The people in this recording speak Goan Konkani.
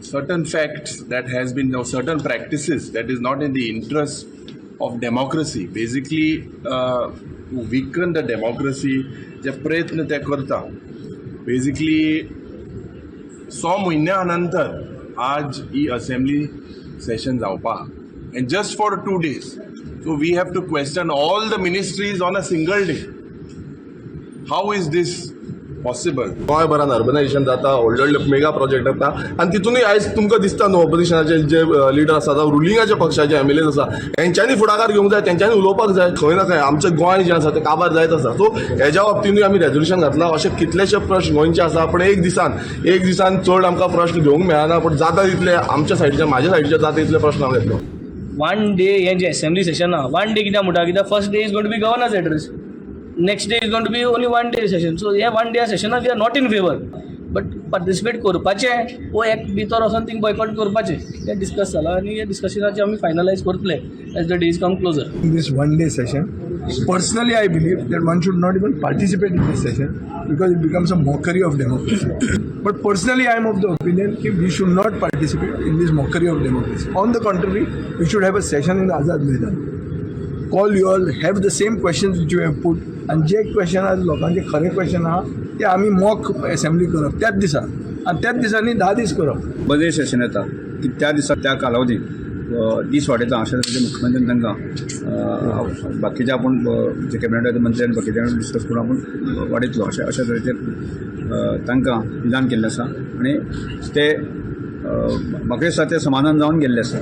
Certain facts that has been, or certain practices that is not in the interest of democracy, basically to weaken the democracy जे प्रयत्न ते करता. बेसिकली 6 म्हयन्या नंतर आज ही असेंब्ली सेशन जावपा and just for 2 days. So we have to question all the ministries on a single day. How is this possible? गोंयभरान urbanisation जाता, व्हडले व्हडले मेगा प्रोजेक्ट जाता आनी तितूनय आयज तुमकां दिसता न्हू, ऑपोजिशनाचे जे लिडर आसा जावं रुलिंगाच्या पक्षाचे एमएलएज आसा, हेंच्यांनी फुडाकार घेवंक जाय, तेंच्यांनी उलोवपाक जाय. खंय ना खंय आमचें गोंय जें आसा तें काबार जायत आसा. सो हेज्या बाबतीनूय आमी रेजोल्युशन घातलां. अशे कितलेशे प्रश्न गोंयचे आसा, पूण एक दिसान चड आमकां प्रश्न घेवंक मेळना, पूण जाता तितले आमच्या सायडीचे, म्हाज्या सायडीचे जाता तितले प्रश्न हांव घेतलो. वन डे हें जें असेंब्ली सेशन आहा, वन डे कित्याक म्हणटा? कित्याक first day is going to be governor's address, next day is going to be only one day session. So hey one day सेशनाक we are not in favour, but participate करपाचें वो एक भितर वचोन थिंग बॉयकॉट करपाचें तें डिस्कस जालां आनी हे डिस्कशनाचें आमी फायनलायज करतले as the days come closer. In this one day session. Personally, I believe that one should not even participate in this session because it becomes a mockery of democracy. But personally, I am of the opinion that we should not participate in this mockery of democracy. On the contrary, we should have a session in Azad Maidan. Call you all, have the same questions which you have put आनी जे क्वेश्चन आज लोकांचे खरे क्वेश्चन आहा ते आमी मॉक असेंब्ली करप त्याच दिसा आनी त्याच दिसांनी 10 दीस करप. बजेट सेशन येता की त्या दिसा त्या कालावधीत दीस वाडयता अशें तरेचे मुख्यमंत्र्यान तांकां बाकीचे आपूण जे कॅबिनेटाचे मंत्री आनी बाकीचे डिस्कस करून आपूण वाडयतलो अशें अशा तरेचेर तांकां विधान केल्लें आसा आनी ते म्हाका दिसता ते समाधान जावन गेल्ले आसा.